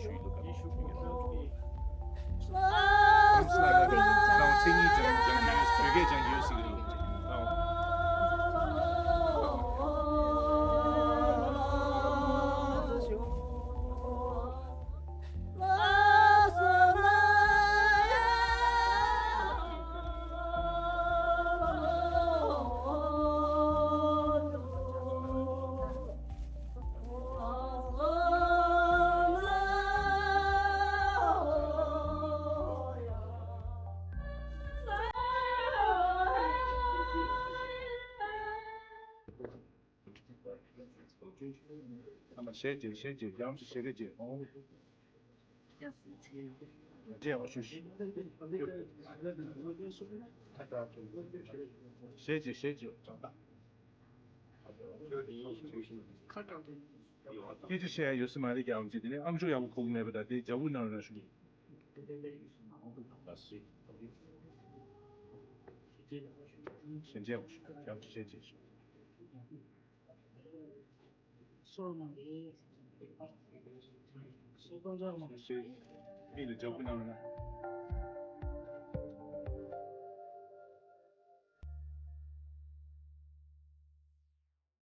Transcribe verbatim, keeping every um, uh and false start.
ཆུའི་ལུགས་ཀ་ལ་ཤུགས་རྒྱག་གི་འདུག་ཁམས་ལ་ལ་མཚན་ཉིད་སྦྱང་སྦྱང་གི་ཡོད། བོད་སྐད་སྦྱང་གི་ཡོད་ཟེར་གི་འདུག་ཨ་མ་ཞལ་གྱིས་ཞལ་གྱིས་རྒྱ་མཚོ་ཞལ་གྱིས་འོང་། རྒྱལ་བ་ཞུ་ཞུ། ཞལ་གྱིས་ཞལ་གྱིས། སྐད་ཆ་བཤད་ཡ་ཡོད་ས་མ་རེད། རྒྱ་མཚོ་དེ་ནས་ཨམ་ཅོག་ཡག་པོ་ཁུག་མེད་པ་ད་དེ་རྒྱ་བོད་ནང་ལ་ཞུ། ཞལ་གྱིས་ཞལ་གྱིས་ཞུ། རྒྱ་མཚོ་ཞལ་གྱིས་ཞུ། སོར་མ་རེད། སོར་གང་ཆགས་མ་རེད། མི་ལ་འཇབ་པོ་གནང་ན།